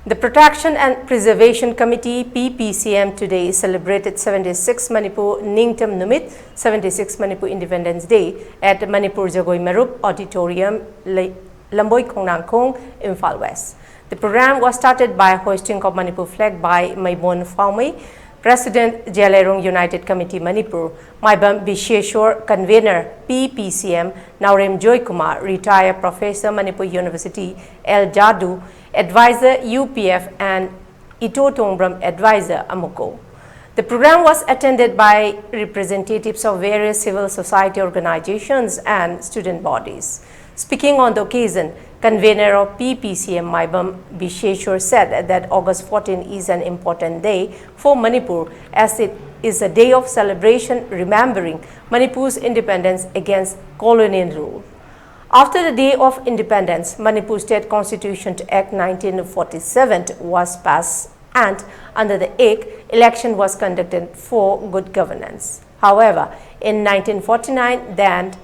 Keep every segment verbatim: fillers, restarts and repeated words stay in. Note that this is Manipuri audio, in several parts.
The Protection and Preservation Committee, P P C M, today celebrated seventy-six Manipur Ningtam Numit, seventy-six Manipur Independence Day, at Manipur Jagoi Marup Auditorium, Le- Lamboi Khongnangkhong, Imphal West. The program was started by hoisting of Manipur flag by Maibon Phaomei, President, Zeliangrong United Committee Manipur, Maibam Bisheshwar, Convener, P P C M, Naorem Joykumar, retired Professor, Manipur University, L Jadoo, Advisor, U P F, and Ito Tongbram, Advisor, Amuko. The program was attended by representatives of various civil society organizations and student bodies. Speaking on the occasion, convener of P P C M Maibam Bisheshwar said that August fourteen is an important day for Manipur, as it is a day of celebration remembering Manipur's independence against colonial rule. After the Day of Independence, Manipur State Constitution Act nineteen forty-seven was passed, and under the Act, election was conducted for good governance. However, in nineteen forty-nine, then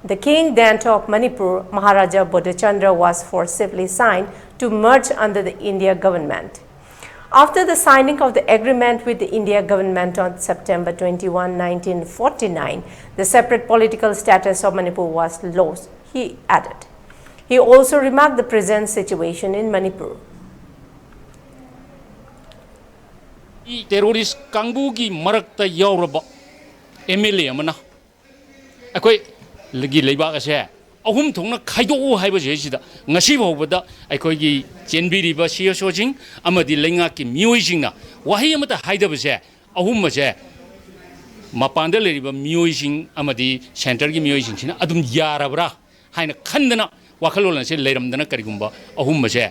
the king then of Manipur, Maharaja Bodhchandra, was forcibly signed to merge under the India government. After the signing of the agreement with the India government on September twenty-one, nineteen forty-nine, the separate political status of Manipur was lost, he added. He also remarked the present situation in Manipur. Terrorist ꯀꯥꯡꯕꯨꯒꯤ ꯃꯔꯛꯇ ꯌꯥꯎꯔꯕ ꯑꯦꯝ ꯑꯦꯜ ꯑꯦ ꯑꯃꯅ ꯑꯩꯈꯣꯏ ꯒꯤ ꯂꯩꯕꯥꯛ ꯑꯁꯦ ꯑꯍꯨꯝ ꯊꯣꯛꯅ ꯈꯥꯏꯗꯣꯛꯎ ꯍꯥꯏꯕꯁꯦ ꯁꯤꯗ ꯉꯁꯤ ꯐꯥꯎꯕꯗ ꯑꯩꯈꯣꯏꯒꯤ ꯆꯦꯟꯕꯤꯔꯤꯕ ꯁꯤ ꯑꯦꯁ ꯑꯣꯁꯤꯡ ꯑꯃꯗꯤ ꯂꯩꯉꯥꯛꯀꯤ ꯃꯤꯑꯣꯏꯁꯤꯡꯅ ꯋꯥꯍꯩ ꯑꯃꯇ ꯍꯥꯏꯗꯕꯁꯦ ꯑꯍꯨꯝ ꯑꯁꯦ ꯃꯄꯥꯟꯗ ꯂꯩꯔꯤꯕ ꯃꯤꯑꯣꯏꯁꯤꯡ ꯑꯃꯗꯤ ꯁꯦꯟꯇꯔꯒꯤ ꯃꯤꯑꯣꯏꯁꯤꯡꯁꯤꯅ ꯑꯗꯨꯝ ꯌꯥꯔꯕ꯭ꯔꯥ ꯍꯥꯏꯅ ꯈꯟꯗꯅ ꯋꯥꯈꯜꯂꯣꯟ ꯑꯁꯦ ꯂꯩꯔꯝꯗꯅ ꯀꯔꯤꯒꯨꯝꯕ ꯑꯍꯨꯝ ꯑꯁꯦ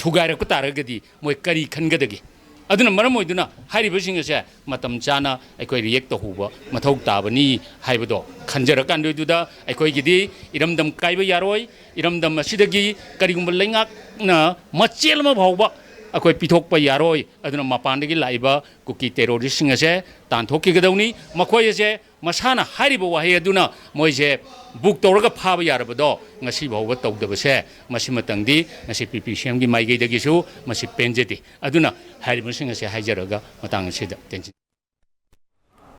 ꯊꯨꯒꯥꯏꯔꯛꯄ ꯇꯥꯔꯒꯗꯤ ꯃꯣꯏ ꯀꯔꯤ ꯈꯟꯒꯗꯒꯦ? ꯑꯗꯨꯅ ꯃꯔꯝ ꯑꯣꯏꯗꯨꯅ ꯍꯥꯏꯔꯤꯕꯁꯤꯡ ꯑꯁꯦ ꯃꯇꯝ ꯆꯥꯅ ꯑꯩꯈꯣꯏ ꯔꯤꯌꯦꯛ ꯇꯧꯍꯧꯕ ꯃꯊꯧ ꯇꯥꯕꯅꯤ ꯍꯥꯏꯕꯗꯣ ꯈꯟꯖꯔꯀꯥꯟꯗꯨꯗ ꯑꯩꯈꯣꯏꯒꯤꯗꯤ ꯏꯔꯝꯗꯝ ꯀꯥꯏꯕ ꯌꯥꯔꯣꯏ꯫ ꯏꯔꯝꯗꯝ ꯑꯁꯤꯗꯒꯤ ꯀꯔꯤꯒꯨꯝꯕ ꯂꯩꯉꯥꯛꯅ ꯃꯆꯦꯜ ꯑꯃ ꯐꯥꯎꯕ ꯑꯩꯈꯣꯏ ꯄꯤꯊꯣꯛꯄ ꯌꯥꯔꯣꯏ꯫ ꯑꯗꯨꯅ ꯃꯄꯥꯟꯗꯒꯤ ꯂꯥꯛꯏꯕ ꯀꯨꯀꯤ ꯇꯦꯔꯣꯔꯤꯁꯁꯤꯡ ꯑꯁꯦ ꯇꯥꯟꯊꯣꯛꯈꯤꯒꯗꯧꯅꯤ꯫ ꯃꯈꯣꯏ ꯑꯁꯦ ꯃꯁꯥꯅ ꯍꯥꯏꯔꯤꯕ ꯋꯥꯍꯩ ꯑꯗꯨꯅ ꯃꯣꯏꯁꯦ ꯕꯨꯛ ꯇꯧꯔꯒ ꯐꯥꯕ ꯌꯥꯔꯕꯗꯣ ꯉꯁꯤ ꯐꯥꯎꯕ ꯇꯧꯗꯕꯁꯦ, ꯃꯁꯤꯃꯇꯪꯗꯤ ꯉꯁꯤ ꯄꯤ ꯄꯤ ꯁꯤ ꯑꯦꯝꯒꯤ ꯃꯥꯏꯀꯩꯗꯒꯤꯁꯨ ꯃꯁꯤ ꯄꯦꯟꯖꯗꯦ꯫ ꯑꯗꯨꯅ ꯍꯥꯏꯔꯤꯕꯁꯤꯡ ꯑꯁꯤ ꯍꯥꯏꯖꯔꯒ ꯃꯇꯥꯡ ꯑꯁꯤꯗ ꯇꯦꯟꯁꯤꯟ